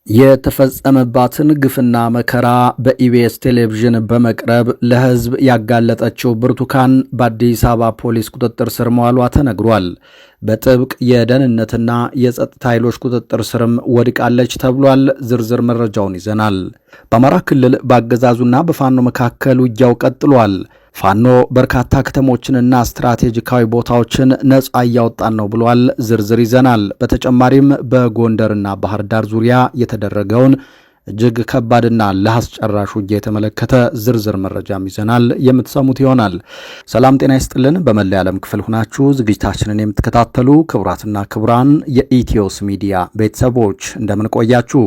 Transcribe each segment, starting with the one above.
የተፈጸመባትን ግፍና መከራ በኢቢኤስ ቴሌቪዥን በመቅረብ ለሕዝብ ያጋለጠችው ብርቱካን በአዲስ አበባ ፖሊስ ቁጥጥር ስር መዋሏ ተነግሯል። በጥብቅ የደህንነትና የጸጥታ ኃይሎች ቁጥጥር ስርም ወድቃለች ተብሏል። ዝርዝር መረጃውን ይዘናል። በአማራ ክልል በአገዛዙና በፋኖ መካከል ውጊያው ቀጥሏል። ፋኖ በርካታ ከተሞችንና ስትራቴጂካዊ ቦታዎችን ነፃ እያወጣን ነው ብሏል። ዝርዝር ይዘናል። በተጨማሪም በጎንደርና ባህር ዳር ዙሪያ የተደረገውን እጅግ ከባድና ለአስጨራሽ ውጊያ የተመለከተ ዝርዝር መረጃም ይዘናል፣ የምትሰሙት ይሆናል። ሰላም ጤና ይስጥልን። በመላ ዓለም ክፍል ሁናችሁ ዝግጅታችንን የምትከታተሉ ክቡራትና ክቡራን የኢትዮስ ሚዲያ ቤተሰቦች እንደምን ቆያችሁ?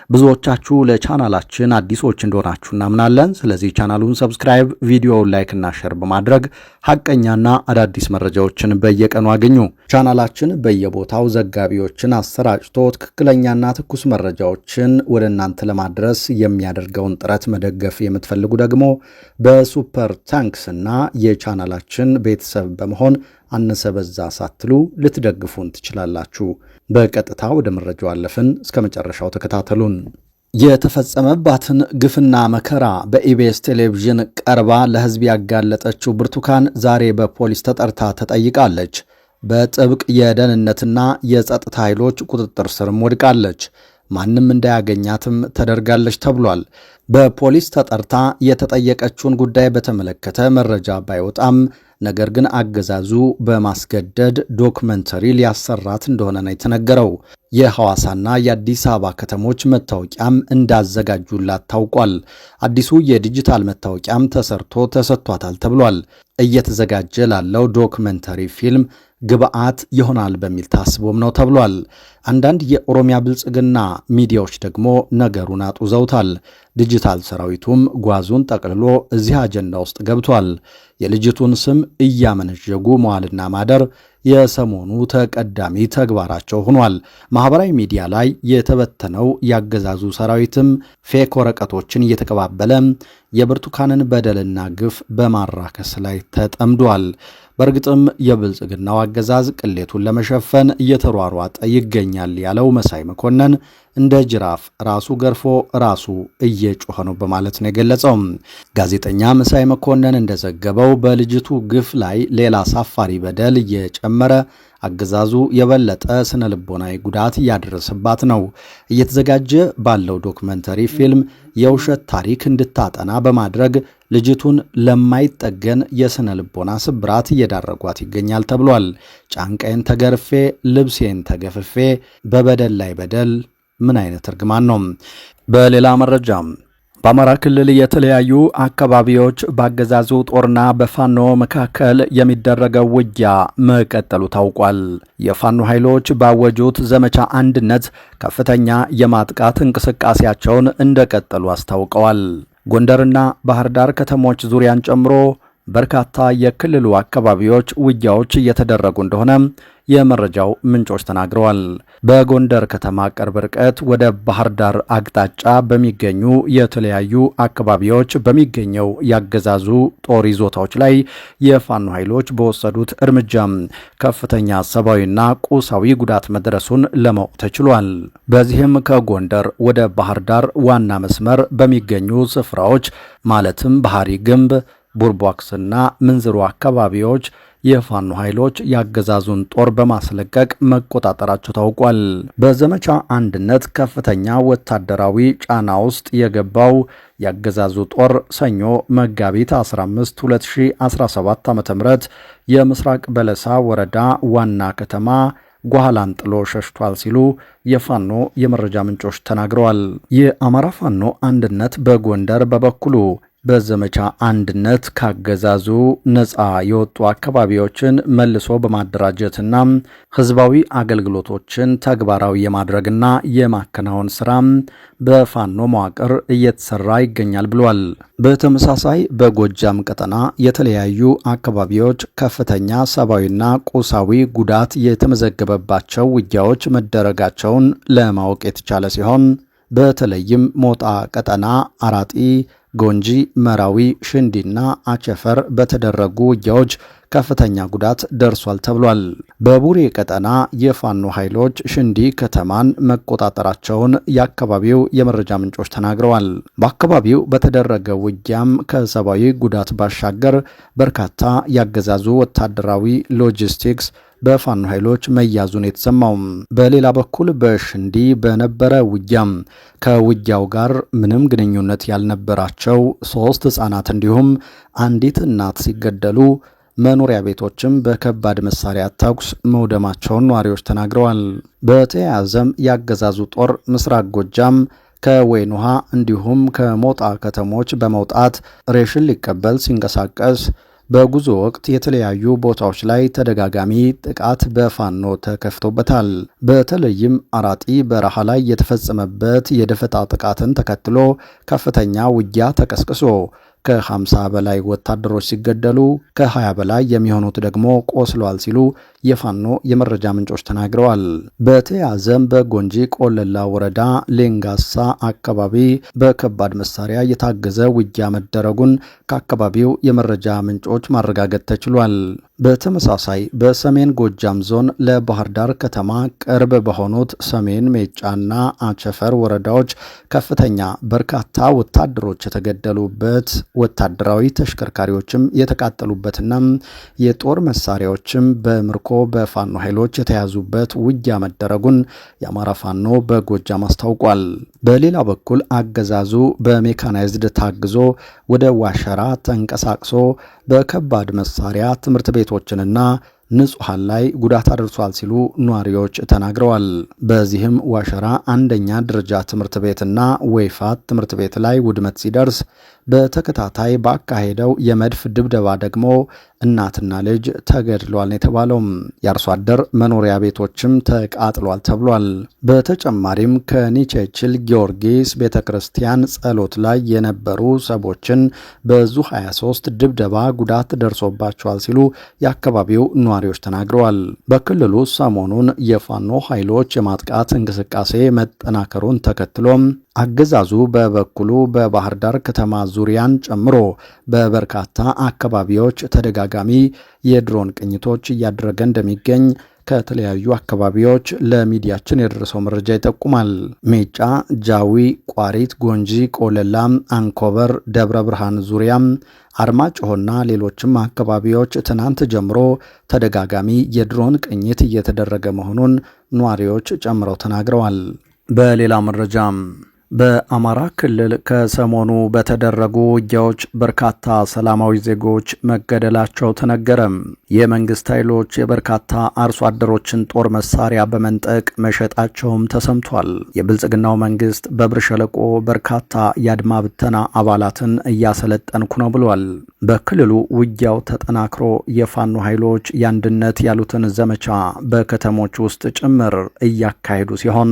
ብዙዎቻችሁ ለቻናላችን አዲሶች እንደሆናችሁ እናምናለን። ስለዚህ ቻናሉን subscribe፣ ቪዲዮውን like ና share በማድረግ ሀቀኛና አዳዲስ መረጃዎችን በየቀኑ አግኙ። ቻናላችን በየቦታው ዘጋቢዎችን አሰራጭቶ ትክክለኛና ትኩስ መረጃዎችን ወደ እናንተ ለማድረስ የሚያደርገውን ጥረት መደገፍ የምትፈልጉ ደግሞ በ Super Thanks ና የቻናላችን ቤተሰብ በመሆን አነሰ በዛ ሳትሉ ልትደግፉን ትችላላችሁ። በቀጥታ ወደ መረጃው አለፍን። እስከ መጨረሻው ተከታተሉን። የተፈጸመባትን ግፍና መከራ በኢቢኤስ ቴሌቪዥን ቀርባ ለሕዝብ ያጋለጠችው ብርቱካን ዛሬ በፖሊስ ተጠርታ ተጠይቃለች። በጥብቅ የደህንነትና የጸጥታ ኃይሎች ቁጥጥር ስርም ወድቃለች። ማንም እንዳያገኛትም ተደርጋለች ተብሏል። በፖሊስ ተጠርታ የተጠየቀችውን ጉዳይ በተመለከተ መረጃ ባይወጣም ነገር ግን አገዛዙ በማስገደድ ዶክመንተሪ ሊያሰራት እንደሆነ ነው የተነገረው። የሐዋሳና የአዲስ አበባ ከተሞች መታወቂያም እንዳዘጋጁላት ታውቋል። አዲሱ የዲጂታል መታወቂያም ተሰርቶ ተሰጥቷታል ተብሏል። እየተዘጋጀ ላለው ዶክመንተሪ ፊልም ግብአት ይሆናል በሚል ታስቦም ነው ተብሏል። አንዳንድ የኦሮሚያ ብልጽግና ሚዲያዎች ደግሞ ነገሩን አጡዘውታል። ዲጂታል ሰራዊቱም ጓዙን ጠቅልሎ እዚህ አጀንዳ ውስጥ ገብቷል። የልጅቱን ስም እያመነዠጉ መዋልና ማደር የሰሞኑ ተቀዳሚ ተግባራቸው ሆኗል። ማኅበራዊ ሚዲያ ላይ የተበተነው ያገዛዙ ሰራዊትም fake ወረቀቶችን እየተቀባበለ የብርቱካንን በደልና ግፍ በማራከስ ላይ ተጠምዷል። በእርግጥም የብልጽግናው አገዛዝ ቅሌቱን ለመሸፈን እየተሯሯጠ ይገኛል ያለው መሳይ መኮንን እንደ ጅራፍ ራሱ ገርፎ ራሱ እየጮኸ ነው በማለት ነው የገለጸው። ጋዜጠኛ መሳይ መኮንን እንደዘገበው በልጅቱ ግፍ ላይ ሌላ አሳፋሪ በደል እየጨመረ አገዛዙ የበለጠ ስነ ልቦናዊ ጉዳት እያደረሰባት ነው። እየተዘጋጀ ባለው ዶክመንተሪ ፊልም የውሸት ታሪክ እንድታጠና በማድረግ ልጅቱን ለማይጠገን የስነ ልቦና ስብራት እየዳረጓት ይገኛል ተብሏል። ጫንቃዬን ተገርፌ ልብሴን ተገፍፌ በበደል ላይ በደል ምን አይነት እርግማን ነው? በሌላ መረጃ በአማራ ክልል የተለያዩ አካባቢዎች በአገዛዙ ጦርና በፋኖ መካከል የሚደረገው ውጊያ መቀጠሉ ታውቋል። የፋኖ ኃይሎች ባወጁት ዘመቻ አንድነት ከፍተኛ የማጥቃት እንቅስቃሴያቸውን እንደቀጠሉ አስታውቀዋል። ጎንደርና ባህር ዳር ከተሞች ዙሪያን ጨምሮ በርካታ የክልሉ አካባቢዎች ውጊያዎች እየተደረጉ እንደሆነ የመረጃው ምንጮች ተናግረዋል። በጎንደር ከተማ ቅርብ ርቀት ወደ ባህር ዳር አቅጣጫ በሚገኙ የተለያዩ አካባቢዎች በሚገኘው ያገዛዙ ጦር ይዞታዎች ላይ የፋኖ ኃይሎች በወሰዱት እርምጃም ከፍተኛ ሰብአዊና ቁሳዊ ጉዳት መድረሱን ለማወቅ ተችሏል። በዚህም ከጎንደር ወደ ባህር ዳር ዋና መስመር በሚገኙ ስፍራዎች ማለትም ባህሪ ግንብ፣ ቡርቧክስና ምንዝሩ አካባቢዎች የፋኖ ኃይሎች ያገዛዙን ጦር በማስለቀቅ መቆጣጠራቸው ታውቋል። በዘመቻ አንድነት ከፍተኛ ወታደራዊ ጫና ውስጥ የገባው ያገዛዙ ጦር ሰኞ መጋቢት 15 2017 ዓ.ም የምስራቅ በለሳ ወረዳ ዋና ከተማ ጓህላን ጥሎ ሸሽቷል ሲሉ የፋኖ የመረጃ ምንጮች ተናግረዋል። የአማራ ፋኖ አንድነት በጎንደር በበኩሉ በዘመቻ አንድነት ካገዛዙ ነፃ የወጡ አካባቢዎችን መልሶ በማደራጀትና ህዝባዊ አገልግሎቶችን ተግባራዊ የማድረግና የማከናወን ስራ በፋኖ መዋቅር እየተሰራ ይገኛል ብሏል። በተመሳሳይ በጎጃም ቀጠና የተለያዩ አካባቢዎች ከፍተኛ ሰብአዊና ቁሳዊ ጉዳት የተመዘገበባቸው ውጊያዎች መደረጋቸውን ለማወቅ የተቻለ ሲሆን በተለይም ሞጣ ቀጠና አራጢ፣ ጎንጂ፣ መራዊ፣ ሽንዲና አቸፈር በተደረጉ ውጊያዎች ከፍተኛ ጉዳት ደርሷል ተብሏል። በቡሬ ቀጠና የፋኖ ኃይሎች ሽንዲ ከተማን መቆጣጠራቸውን የአካባቢው የመረጃ ምንጮች ተናግረዋል። በአካባቢው በተደረገ ውጊያም ከሰብአዊ ጉዳት ባሻገር በርካታ ያገዛዙ ወታደራዊ ሎጂስቲክስ በፋኖ ኃይሎች መያዙን የተሰማው። በሌላ በኩል በሽንዲ በነበረ ውጊያም ከውጊያው ጋር ምንም ግንኙነት ያልነበራቸው 3 ሕፃናት እንዲሁም አንዲት እናት ሲገደሉ መኖሪያ ቤቶችም በከባድ መሳሪያ ተኩስ መውደማቸውን ነዋሪዎች ተናግረዋል። በተያያዘም ያገዛዙ ጦር ምስራቅ ጎጃም ከወይን ውሃ እንዲሁም ከሞጣ ከተሞች በመውጣት ሬሽን ሊቀበል ሲንቀሳቀስ በጉዞ ወቅት የተለያዩ ቦታዎች ላይ ተደጋጋሚ ጥቃት በፋኖ ተከፍቶበታል። በተለይም አራጢ በረሃ ላይ የተፈጸመበት የደፈጣ ጥቃትን ተከትሎ ከፍተኛ ውጊያ ተቀስቅሶ ከ50 በላይ ወታደሮች ሲገደሉ ከ20 በላይ የሚሆኑት ደግሞ ቆስለዋል ሲሉ የፋኖ የመረጃ ምንጮች ተናግረዋል። በተያያዘም በጎንጂ ቆለላ ወረዳ ሌንጋሳ አካባቢ በከባድ መሳሪያ የታገዘ ውጊያ መደረጉን ከአካባቢው የመረጃ ምንጮች ማረጋገጥ ተችሏል። በተመሳሳይ በሰሜን ጎጃም ዞን ለባህር ዳር ከተማ ቅርብ በሆኑት ሰሜን ሜጫና አቸፈር ወረዳዎች ከፍተኛ በርካታ ወታደሮች የተገደሉበት፣ ወታደራዊ ተሽከርካሪዎችም የተቃጠሉበትና የጦር መሳሪያዎችም በምርኮ በፋኖ ኃይሎች የተያዙበት ውጊያ መደረጉን የአማራ ፋኖ በጎጃም አስታውቋል። በሌላ በኩል አገዛዙ በሜካናይዝድ ታግዞ ወደ ዋሸራ ተንቀሳቅሶ በከባድ መሳሪያ ትምህርት ቤቶችንና ንጹሐን ላይ ጉዳት አድርሷል ሲሉ ነዋሪዎች ተናግረዋል። በዚህም ዋሸራ አንደኛ ደረጃ ትምህርት ቤትና ወይፋት ትምህርት ቤት ላይ ውድመት ሲደርስ በተከታታይ ባካሄደው የመድፍ ድብደባ ደግሞ እናትና ልጅ ተገድሏል የተባለው፣ የአርሶ አደር መኖሪያ ቤቶችም ተቃጥሏል ተብሏል። በተጨማሪም ከኒቼችል ጊዮርጊስ ቤተ ክርስቲያን ጸሎት ላይ የነበሩ ሰዎችን በዙ 23 ድብደባ ጉዳት ደርሶባቸዋል ሲሉ የአካባቢው ነዋሪዎች ተናግረዋል። በክልሉ ሰሞኑን የፋኖ ኃይሎች የማጥቃት እንቅስቃሴ መጠናከሩን ተከትሎም አገዛዙ በበኩሉ በባህር ዳር ከተማ ዙሪያን ጨምሮ በበርካታ አካባቢዎች ተደጋጋሚ የድሮን ቅኝቶች እያደረገ እንደሚገኝ ከተለያዩ አካባቢዎች ለሚዲያችን የደረሰው መረጃ ይጠቁማል። ሜጫ፣ ጃዊ፣ ቋሪት፣ ጎንጂ፣ ቆለላ፣ አንኮበር፣ ደብረ ብርሃን ዙሪያም፣ አርማጭሆና ሌሎችም አካባቢዎች ትናንት ጀምሮ ተደጋጋሚ የድሮን ቅኝት እየተደረገ መሆኑን ነዋሪዎች ጨምረው ተናግረዋል። በሌላ መረጃም በአማራ ክልል ከሰሞኑ በተደረጉ ውጊያዎች በርካታ ሰላማዊ ዜጎች መገደላቸው ተነገረ። የመንግስት ኃይሎች የበርካታ አርሶ አደሮችን ጦር መሳሪያ በመንጠቅ መሸጣቸውም ተሰምቷል። የብልጽግናው መንግስት በብር ሸለቆ በርካታ የአድማ ብተና አባላትን እያሰለጠንኩ ነው ብሏል። በክልሉ ውጊያው ተጠናክሮ የፋኖ ኃይሎች የአንድነት ያሉትን ዘመቻ በከተሞች ውስጥ ጭምር እያካሄዱ ሲሆን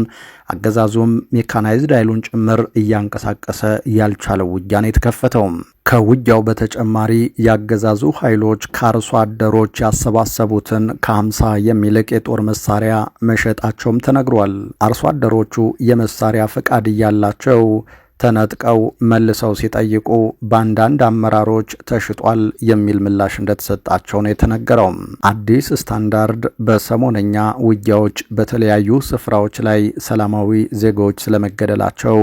አገዛዙም ሜካናይዝድ ኃይሉን ጭምር እያንቀሳቀሰ ያልቻለው ውጊያ ነው የተከፈተው። ከውጊያው በተጨማሪ ያገዛዙ ኃይሎች ከአርሶ አደሮች ያሰባሰቡትን ከ50 የሚልቅ የጦር መሳሪያ መሸጣቸውም ተነግሯል። አርሶ አደሮቹ የመሳሪያ ፈቃድ እያላቸው ተነጥቀው መልሰው ሲጠይቁ በአንዳንድ አመራሮች ተሽጧል የሚል ምላሽ እንደተሰጣቸው ነው የተነገረው። አዲስ ስታንዳርድ በሰሞነኛ ውጊያዎች በተለያዩ ስፍራዎች ላይ ሰላማዊ ዜጎች ስለመገደላቸው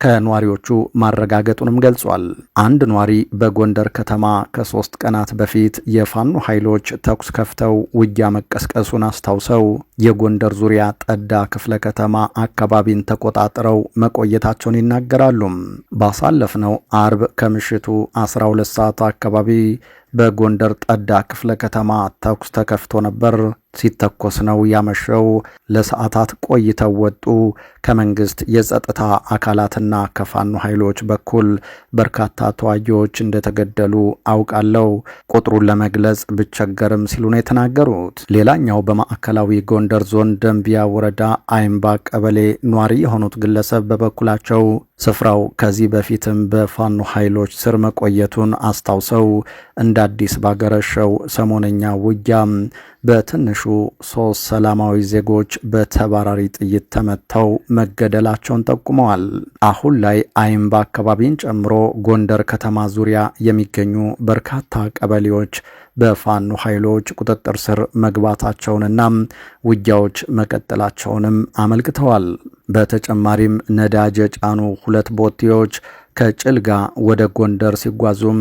ከኗሪዎቹ ማረጋገጡንም ገልጿል። አንድ ኗሪ በጎንደር ከተማ ከ3 ቀናት በፊት የፋኖ ኃይሎች ተኩስ ከፍተው ውጊያ መቀስቀሱን አስታውሰው የጎንደር ዙሪያ ጠዳ ክፍለ ከተማ አካባቢን ተቆጣጥረው መቆየታቸውን ይናገራሉ። ባሳለፍነው አርብ ከምሽቱ 12 ሰዓት አካባቢ በጎንደር ጠዳ ክፍለ ከተማ ተኩስ ተከፍቶ ነበር። ሲተኮስ ነው ያመሸው። ለሰዓታት ቆይተው ወጡ። ከመንግስት የጸጥታ አካላትና ከፋኖ ኃይሎች በኩል በርካታ ተዋጊዎች እንደተገደሉ አውቃለሁ፣ ቁጥሩን ለመግለጽ ብቸገርም ሲሉ ነው የተናገሩት። ሌላኛው በማዕከላዊ ጎንደር ዞን ደንቢያ ወረዳ አይምባ ቀበሌ ኗሪ የሆኑት ግለሰብ በበኩላቸው ስፍራው ከዚህ በፊትም በፋኖ ኃይሎች ስር መቆየቱን አስታውሰው እንደ አዲስ ባገረሸው ሰሞነኛ ውጊያ በትንሹ 3 ሰላማዊ ዜጎች በተባራሪ ጥይት ተመተው መገደላቸውን ጠቁመዋል። አሁን ላይ አይምባ አካባቢን ጨምሮ ጎንደር ከተማ ዙሪያ የሚገኙ በርካታ ቀበሌዎች በፋኖ ኃይሎች ቁጥጥር ስር መግባታቸውንና ውጊያዎች መቀጠላቸውንም አመልክተዋል። በተጨማሪም ነዳጅ የጫኑ 2 ቦቴዎች ከጭልጋ ወደ ጎንደር ሲጓዙም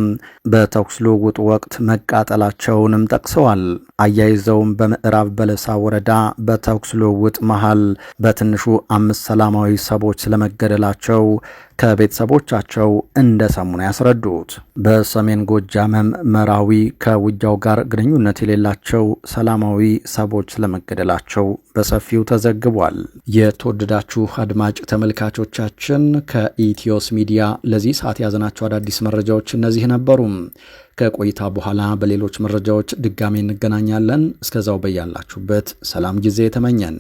በተኩስ ልውውጥ ወቅት መቃጠላቸውንም ጠቅሰዋል። አያይዘውም በምዕራብ በለሳ ወረዳ በተኩስ ልውውጥ መሃል በትንሹ 5 ሰላማዊ ሰዎች ስለመገደላቸው ከቤተሰቦቻቸው እንደሰሙ ነው ያስረዱት። በሰሜን ጎጃምም መራዊ ከውጊያው ጋር ግንኙነት የሌላቸው ሰላማዊ ሰዎች ስለመገደላቸው በሰፊው ተዘግቧል። የተወደዳችሁ አድማጭ ተመልካቾቻችን ከኢትዮስ ሚዲያ ለዚህ ሰዓት የያዝናቸው አዳዲስ መረጃዎች እነዚህ ነበሩ። ከቆይታ በኋላ በሌሎች መረጃዎች ድጋሜ እንገናኛለን። እስከዛው በያላችሁበት ሰላም ጊዜ ተመኘን።